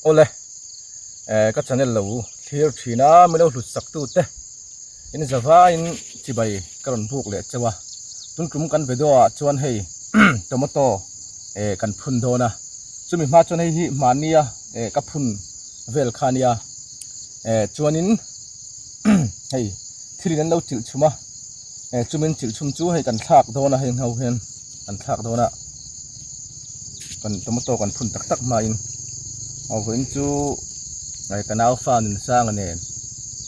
Awle, eh ka channel lo thlir thin a, min lo hlut sak tu te in zavaiin chibai ka rawn buk leh chauh a, tun tum kan video ah chuan hei tomato eh kan phun dawn a, chumi hma chuan hei hi mahnia eh ka phun vel kha ania eh chuanin hei thil in an lo chilh chhum a, eh chumin chilh chhum chu hei kan thlak dawn a heng ho hian kan thlak dawn a. Kan tomato kan phun tak tak hmain aw vawiin chu eh ka nau fa Nunsanga nen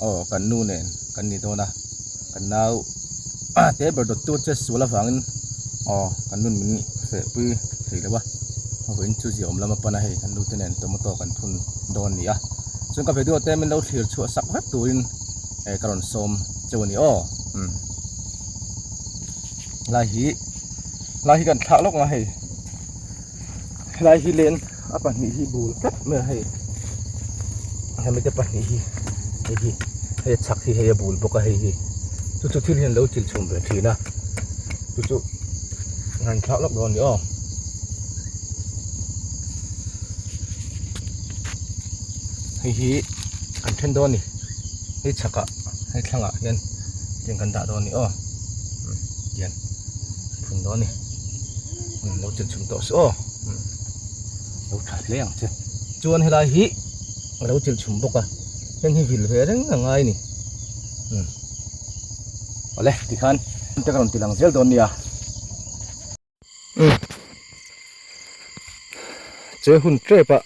aw kan nu nen kan ni dawn a kan nau te ber dawttu che sual avangin aw kan nun min feh pui thei lo a vawiin chu ziaawm lam a pan a hei kan nu te nen tomato kan phun dawn a ni a chuan ka video te min lo thlir chhuah sak vek turin eh ka rawn sawm cheu a ni aw umm lai hi. Lai hi kan thlak lawk ang a hei helai hi len a pahnih hi bul tlat mai a hei hemi te pahnih hi hei hi hei a chhak hi hei a bul bawk a hei hi chu chu thil hian lo chil chhum ve thin a chu chu han thlak lawk dawn a ni aw. Hei hi kan then dawn a ni hei chhakah hei thlangah hian tiang kan dah dawn a ni aw tiang phun dawn a ni lo chin chhum tawh suh aw lo tha hle ang che chuan helai hi a lo chil chhum bawk a heng hi vil ve reng a ngai a ni awle tikhan te ka rawn ti lang zel dawn nia. Che hun tep a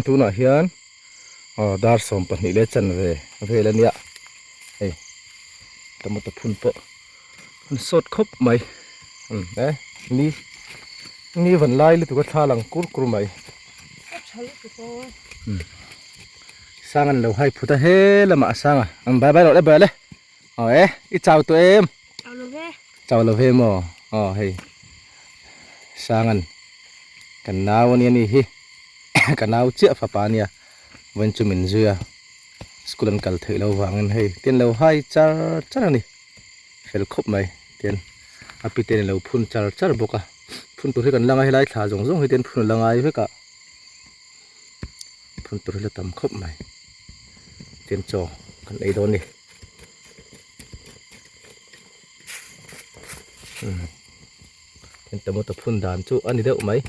tunah hian aw dar 12 leh chanve vel a nia hei tomato phun pawh an sawt khawp mai umm e ni ni van lai lutuk a thla lang kur kur mai umm sang an lo hai phut a he lamah a sang a an bye bye rawh le bye le. Aw e, i chau tawh em? Chau lo ve. Chau lo ve maw? Aw hei. Sangan kan nau ania ni hi. Ka nau chiah fapa ania. Vawiin chu min zui a. School an kal theih lo vangin hei tian lo hai char char a ni. Fel khawp mai tian a pi te lo phun char char bawk a. Phun tur hi kan la ngai helai thla zawng zawng hi tian phun a la ngai vek a. Phun tur hi la tam khawp mai. Tian chaw kan ei dawn a ni. Tian tomato phun dan chu a ni deuh mai.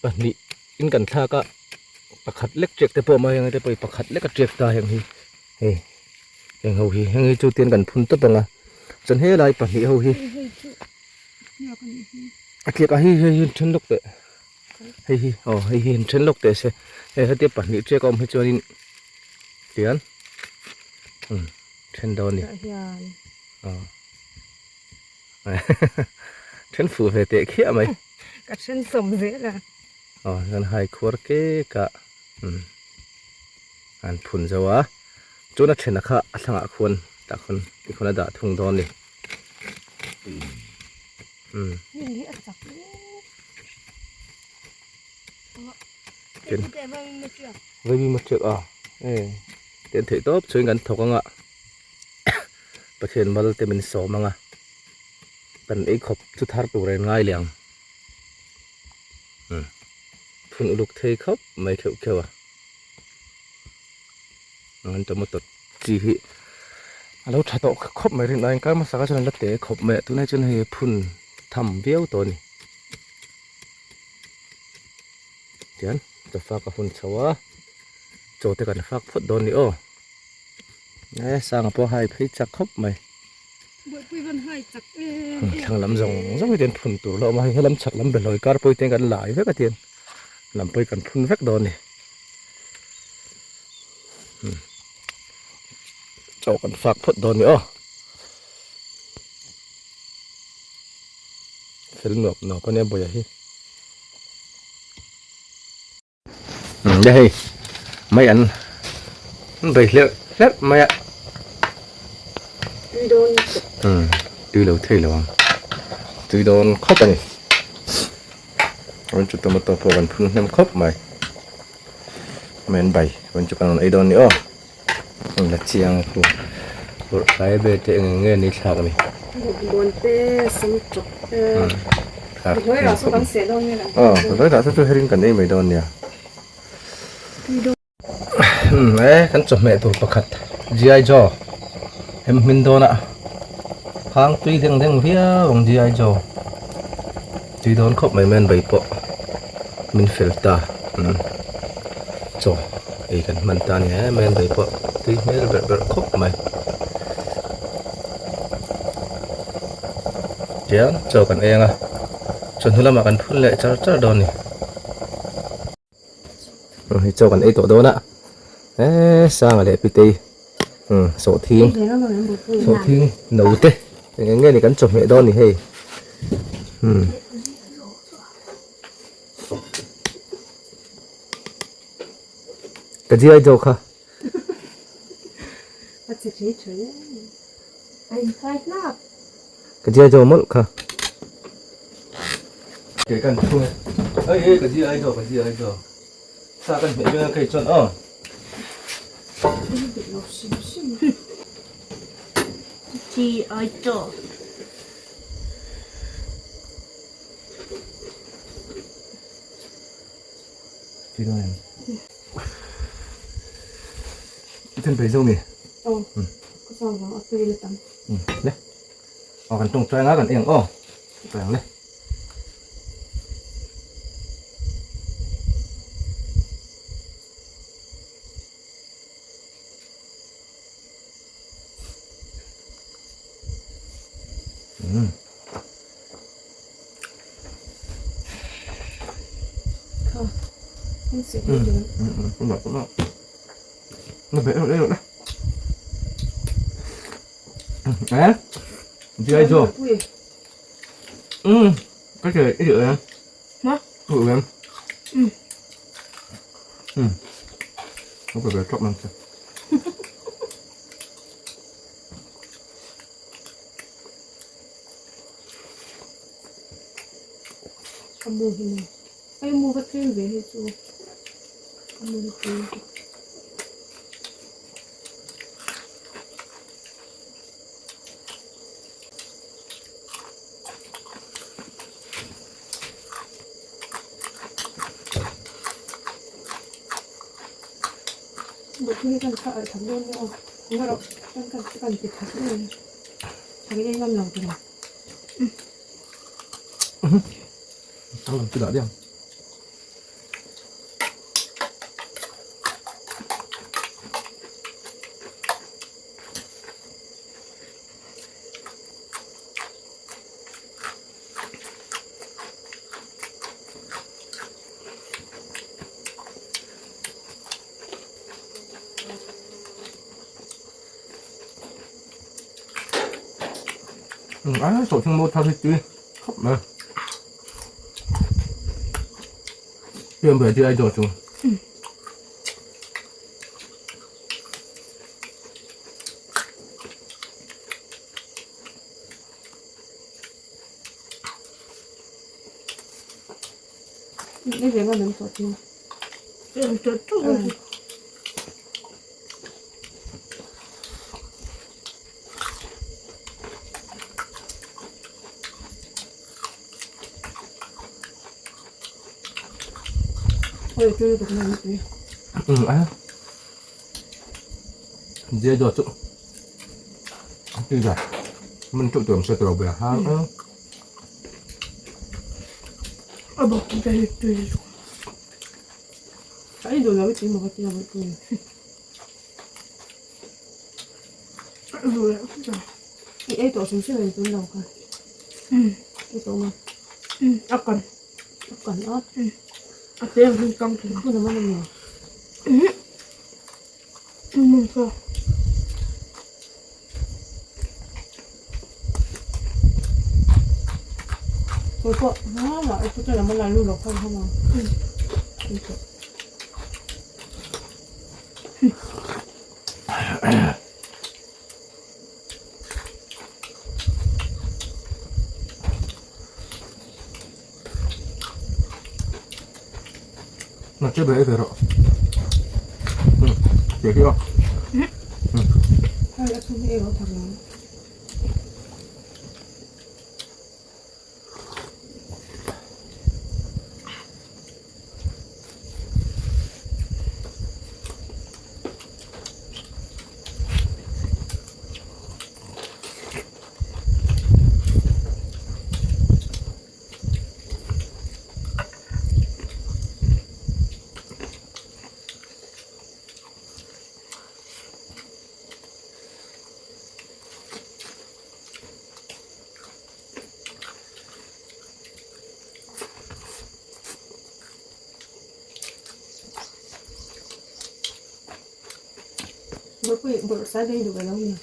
Pahnih in kan thlak a pakhat lek tiak te pawh a awm a heng te pawh hi pakhat lek a tiak ta heng hi hei heng ho hi heng hi chu tian kan phun tawp ang a chuan helai pahnih ho hi a tliak a hei hei hi then lawk teh. Hei hi aw hei hi an then lawk teh se hei hetia pahnih chiah ka awm hi chuanin tian umm then dawn a ni aw then fuh ve teh khiah mai ka then sawm zel a aw chuan hai khuar kek a umm an phun zo a chuan a then a kha a thlangah khuan tah khawn tikhawn a dah thung dawn a ni umm. Hnim hi a chak hle. Vaimim a tiak a e ten theih tawp chuan kan thawk anga Pathian mal te min sawm anga kan ei khawp chu thar tur a in ngai leh ang umm phun uluk thei khawp mai kheuh kheuh a an tomato chi hi a lo tha tawh khawp mai rin aiin kar hmasa kha chuan a la te khawp mai a tunah chuan hei phun tham viau tawh a ni. Tian chaw fak a hun chho a chaw te kan fak phawt dawn ni aw e sanga pawh hai phei chak khawp mai thlang lam zawng zawng hi ten phun tur la awm a hei helam chhak lam behlawi kar pawh hi ten kan lai vek a tian lam pawh hi kan phun vek dawn a ni chaw kan fak phawt dawn ni aw. Fel nuap nuap ania bawih hi. Umm hei mai an an bei hlerh hlerh mai a. Tui dawn umm tui lo thei lo ang tui dawn khawp a ni. Rawn chu tomato pawh kan phun hnem khawp mai. Mai an bai rawn chu kan rawn ei dawn a ni aw. La chiang khu burh hlai vel te eng eng nge ni thlak ni. Bawkbawn te sam tawk te Hlawih rah chu kan seh dawn nge Aw hlawih rah chu chu herin kan ei mai dawn nia. Umm e kan chawhmeh tur pakhat G.I. Joe hem hmin dawn a hang tui deng deng viau ang G.I. Joe tui dawn khawp mai mai an bei pawh min fel ta umm chaw ei kan hman ta a ni em mai an bei pawh tui hmel berh berh khawp mai tiang chaw kan eng a chawhnu lamah kan phun leh char char dawn a ni. Hei chaw kan ei tawh dawn a eee Sanga leh Pitei umm sawhthing sawhthing no te eng eng nge ni kan chawhmeh dawn ni hei umm ka G.I. Joe kha Ka G.I. Joe mawlh kha. Ke kan thu e. Ei ei ka G.I. Joe ka G.I. Joe. Sa kan hmeh veng a kei chuan aw. G.I. Joe. I then phei zo mi? Aw, ka chau vang a tui la tam. Le. Aw kan tawng trai nga kan eng aw. Trai ang le. Mm. Đấy, G.I. Joe. Ừ, cái gì cái gì em? Hả? Cái em. Ừ. Ừ. Không phải về chọc mình. A mu hi ni ai mu kha tlem ve hei chu a mu hi tlem Bawlhhlawh hi kan kha alh that dawn nia aw eng erawh kan kan kan ti that dawn thak in ngam lo tur a. Cái đã đi không? À, sổ chung mô thao thì tươi khóc mà Tuyên về chưa ai rồi chú Ní bheidh an sórt sin. Ôi, tôi được làm gì? Ừ, á. Dê rồi chú. Tuy là mình trụ tưởng sẽ từ đầu về ha. A bawk te hi tui lutuk. Ka ei duh lo i tui maw ka ti a bawlhpui. Ka ei duh leh vek a. I ei tawh hrim hrim em tun lo kha. Umm. Ei tawh maw? Umm a kan. A kan a. Umm a te ang hi kang thei. Hmun a man a ni. Umm. Hmun kha. Kawr pawh hma i put lam a la lu lo khan hman ang. Nó chưa bể về rồi. Ừ, để kia. Hei a chhung hi ei lo thak lo. Pui bawrh sai daih duh elo ni.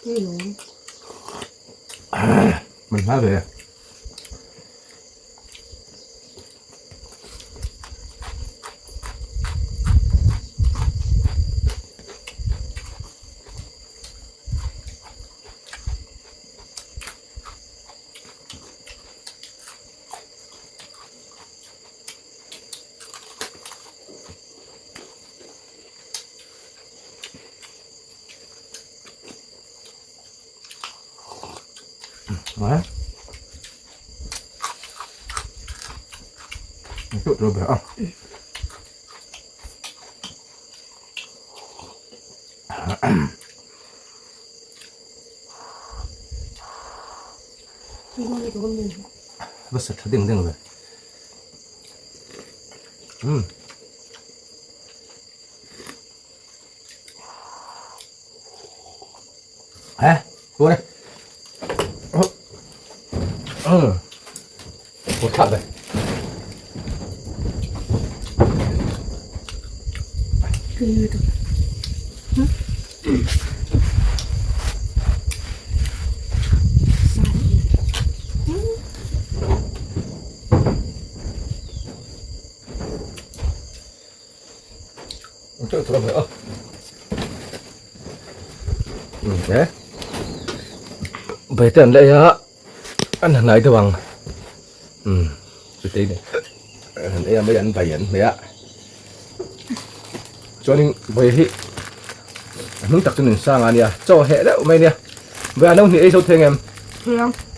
Tui lo. Man hma ve. Va sa tha deng deng ve. Um. Hả? Vô đây. Ừ. Một thật đây. Trời ơ. Về tên đây á. Anh này tôi bằng. Ừ. Tí này. Đây mấy anh bày ảnh mày á. Cho nên về hi. Nung tak chu nin sang ania. Cho hệ đó mày nè. Về anh ông thì ấy số thêm em.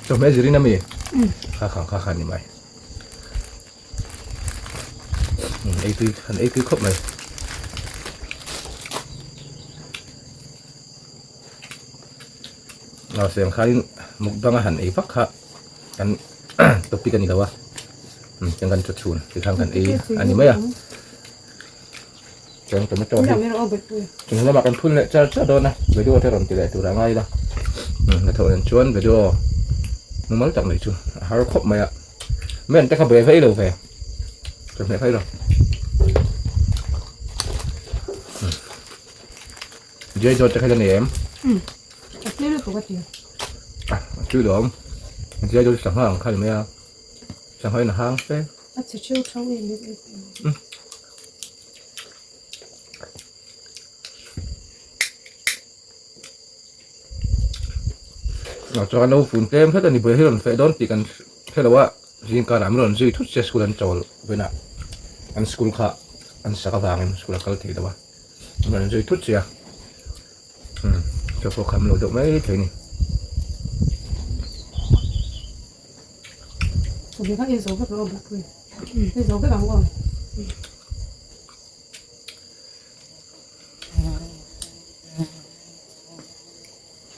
Cho mẹ gì đi mi. Kha kha kha kha ni mày. Ấy tui ấy tui khóc mày. Nào xem khai mukbang han ei vak kha kan topic ani lawa chẳng kan chun thì khang kan ei ani mai a chẳng tomato hi chung lama kan phun leh char char dawn a video te rawn ti leh tur a ngai la na tho nen chuan video mumal tak mai chu a har khawp mai a men te kha ve vei lo ve chawhmeh phei lo Jai zawt te kha la nei em? A tui lutuk a ti. A tui lo awm. Jai zawt sangha ang kha ni mai a. Sangha in a hang fe. A chhe theu thau em em em. A chuan lo fun tlem hret a ni buai hi rawn feh dawn tih kan hre lo a. Zingkar ah min rawn zui thut se school an chawl venah an school kha an sak avangin school a kal thei lo a. Rawn zui thut sia umm chaw pawh kham lo deuh mai thei ni. Chawhmeh kha ei zo vek rawh bawk pui ei zo vek ang aw.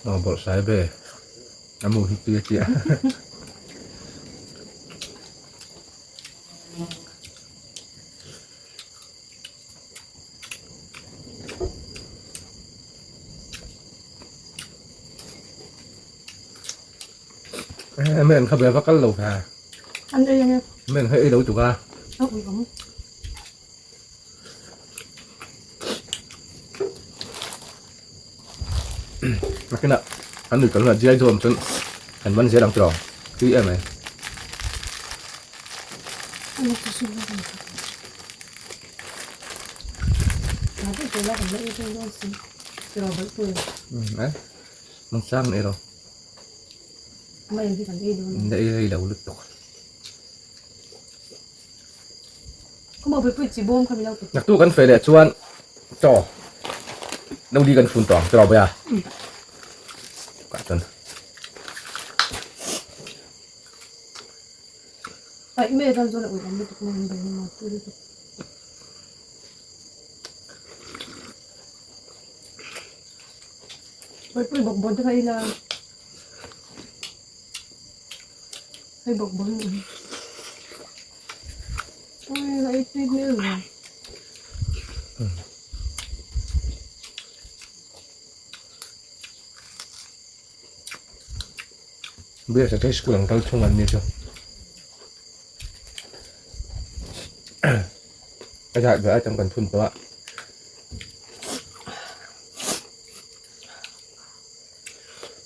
Aw bawrh sai ve a mu hi tui a tia. Men kha be va kal lo kha. An ei ange. Men kha ei lo tuk a. A ui awm. Nakinah an nui kal hunah Giai Zawm chuan an man zel ang tiraw tui em mai. Mang sang ei lo. Ei rei lo lutuk. Naktu kan feh leh chuan chaw no li kan fun tawh ang tiraw bai a. Kah chuan. Hei bawk bawk a ni. Ui a ei tui hmel ve. Biasa te school ang kal chhung an ni chu. A zat ve a tam kan phun tawh a.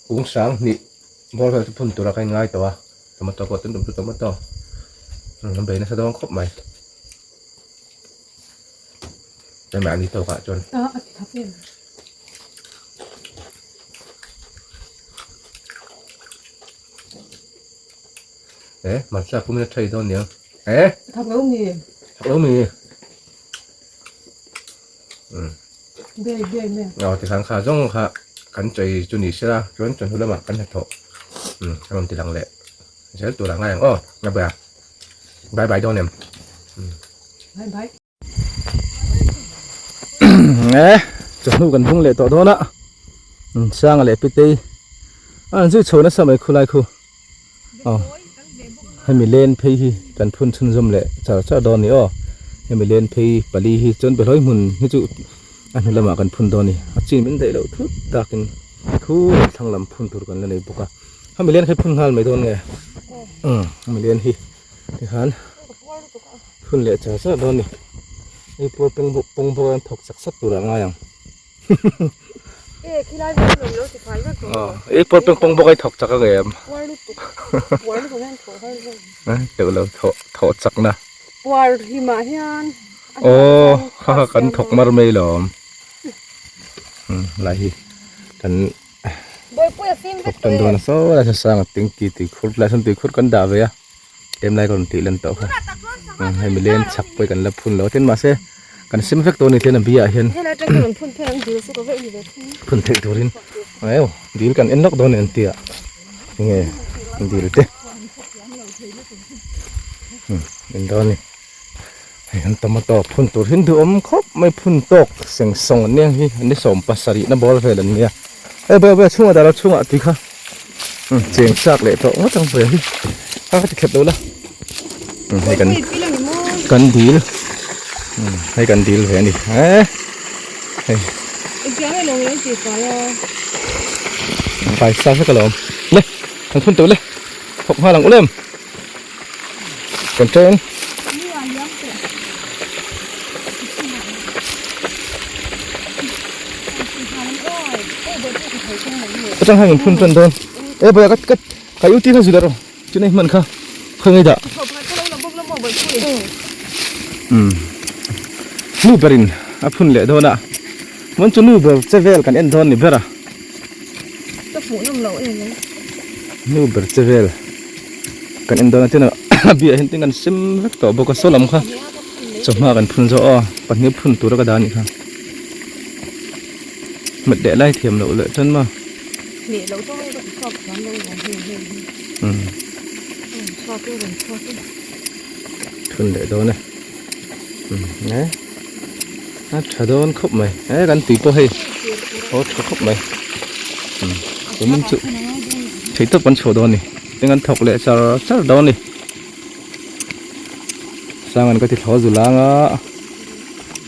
Kung sang hnih bawr vel chu phun tura ka inngai tawh a, tomato pawh tun tum chu tomato an bei nasa dawn khawp mai. Keimahni tawkah chuan. A ti thak em. Eh, hmarcha pum in a thei dawn niang. Eh? Thak lo mi. Thak lo mi. Bei bei me. Aw tikhan kha zawng kha kan chei chu ni sela chuan chawhnu lamah kan hnathawh kan rawn ti lang leh zel tur a ngai ang aw a bia bye bye dawn em. Bye bye. Eh chawhnu kan bung leh tawh dawn a Sanga leh Pitei an zui chho nasa mai khulai khu. Aw hemi len phei hi kan phun chhunzawm leh char char dawn a ni aw hemi len phei pali hi chuan behlawi hmun hi chu a hnu lamah kan phun dawn a ni a chin min daih loh thut takin thu thlang lam phun tur kan la nei bawk a hemi len khi phun nghal mai dawn nge umm hemi len hi tikhan phun leh char char dawn a ni hei puar peng bawk pawng bawk a thawk chak chak tur ah ngai ang. I pawr peng pawng bawk a i thawk chak ang em? Teuh lo thawh thawh chak na. Puar hlimah hian Aw kha kha kan thawk mar mai lawm. Lai hi kan thawk tan dawn a saw lai saw sang a tingki tui khur lai sawn tui khur kan dah ve a tlem lai ka rawn tih lan tawh kha hei milen chak pawh hi kan la phun lo a tin mahse kan sim vek tawh a ni tlen a biaah hian phun theih turin eu dil kan en lawk dawn a ni an tia enge dil te en dawn a ni hei an tomato phun tur hi an duhawm khawp mai phun tawk seng sawng an nia hi an ni sawm pasarih na bawr vel an nia e bawih bawih a chhungah dah lo chhungah tui kha cheng chak leh tawh ngawt ang bawih hi a ka ti khet lo la hei kan kan dil hei kan dil ve a ni eh hei faisa vek alawm le kan phun tawh le thawk nghal ang ulem kan train Atang hang in phun tan dawn e boya ka ka ka uti kha zula ro chunai hman kha khawngai da um nu berin a phun leh dawn a mon chu nu ber che vel kan en dawn ni bera ka hmuh nawm lo em mai nu ber che vel kan en dawn a tin a biah hian tin kan sem vek tawh bawk a saw lam kha chawhma kan phun zawh aw pahnih phun tura ka dah a nih kha Hmet leh lai thiam loh leh chuan maw. Leh loh chu hei ka ti chhuak thiam lo lo hei hei hi. Um. Chhuak e rawn chhuak e. Thun leh dawn e. Um e. A tha dawn khawp mai. E kan tui pawh hei. Aw tha khawp mai. Um. Tumin chu thei tawp kan chhuah dawn ni. Tin kan thawk leh char char dawn ni. Sangan ka ti thlaw zul ang a.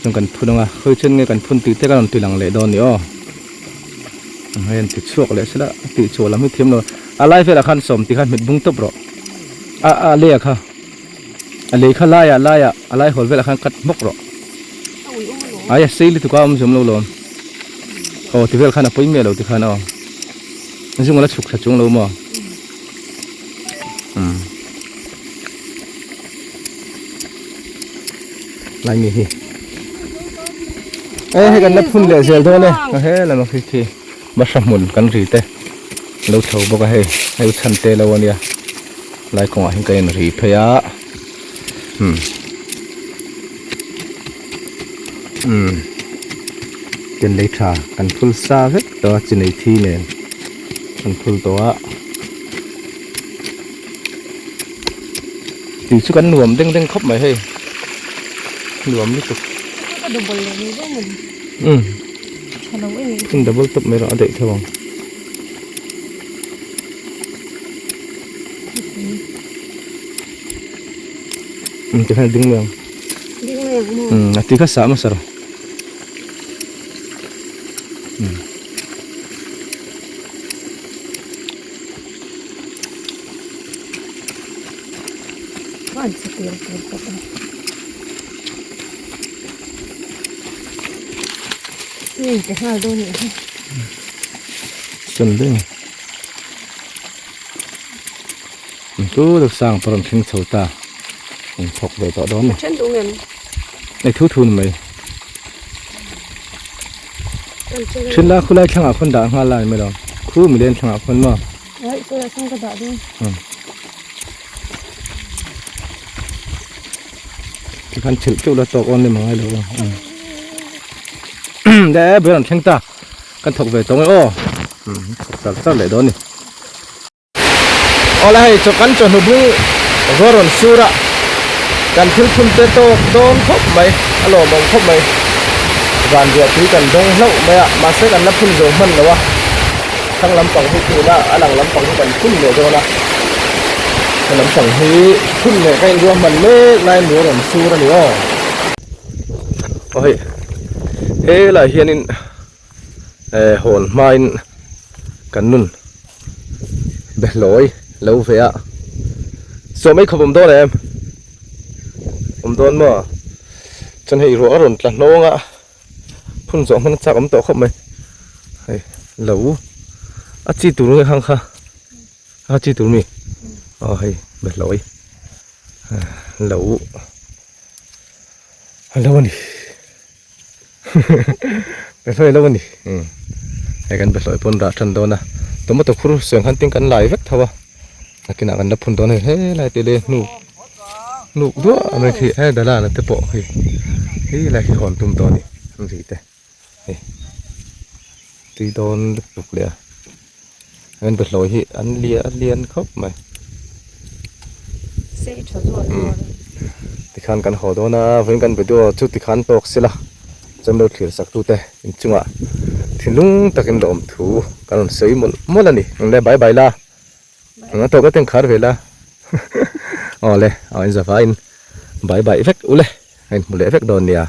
Chuan kan phun ang a khawi chen nge kan phun tih te kan rawn ti lang leh dawn a ni aw hei an ti chhuak leh sela a tih chhuah lam hi thiam lo a lai velah khan sawm tih khan hmet bung tawp rawh a a lei ah kha a lei kha laiah laiah a lai hawl velah khan cut hmawk rawh ai a sei lutuk a awm zawm lo lawm aw ti vel khan a pawi miah lo ti khan aw zung a la chhuk thla chung lo maw umm. Lai mi hi e hei kan la phun leh zel dawn e a he lam khi khi bahra hmun kan ri te lo chho bawk a hei hei chhan te lo ania lai kawngah hian ka in ri phei a umm umm ken lei tha kan phul sa vek tawh a chi nei thi nen kan phul tawh a. Tui chu kan nuam deng deng khawp mai hei nuam lutuk ka double leh mai dawn maw um tha lo em in double tawp mai rawh a daih tho ang um tikhan a ding mai ang ding mai ang maw um a tui kha sah hmasa rawh um. Tui in pe nghal dawn nih hi. Chuan deuh ni. Chu deuh sang pawh a rawn thleng chho ta. In thawk ve tawh dawn ni. Ka then duh ngem. Nei thu thu ni mai. Thin la khulai thlangah khawn dah nghal lai mai lo. Khu milen thlangah khawn maw. Ai sawi ah chuan ka dah dawn. Tikhan chhilh teuh la tawk awn ni mangai lo. Le ber an thleng ta. Kan thawk ve tawng e aw. Thawk char char leh dawn ni. Awle hei chaw kan chawhnu bung vaw rawn sur a. Kan thil phun te tawk dawn khawp mai a lawmawm khawp mai. Van ruah tui kan dawng hlauh mai a mahse kan la phun zo hman lo a. Thlang lampang hi tun a a lang lampang hi kan phun leh dawn a. Thlang lampang hi phun leh ka inruah hman mek laiin ruah rawn sur a ni aw. Aw hei helaiah hianin eh hawn hmain kan nun behlawi lo ve a sawm ei khawp awm dawn em awm dawn maw chuan hei ruah a rawn tla hnawng a phun zawh hman a chak awm tawh khawp mai hei lo a chi tur nge khang kha a chi tur mi aw hei behlawi lo lo a ni. Behlawi lo a ni hei kan behlawi pawn rah tan dawn a tomato khur seng khan tin kan lai vek tho a nakinah kan la phun dawn a ni helai te leh hnuk hnuk duah mai khi he dala na te pawh hei helai khi hawn tum tawh a ni an ri te hei tui dawn lutuk leh a an behlawi hi an lian a lian khawp mai tikhan kan haw dawn a vawiin kan video chu tikhan tawk sela chuan lo thlir sak tute inchungah thinlung takin la awm thu kan rawn sawi mawlh mawlh a ni le bye bye la a tawp na ten khar ve la awle a inzavaiin bye bye vek ule a inhmu leh vek dawn nia.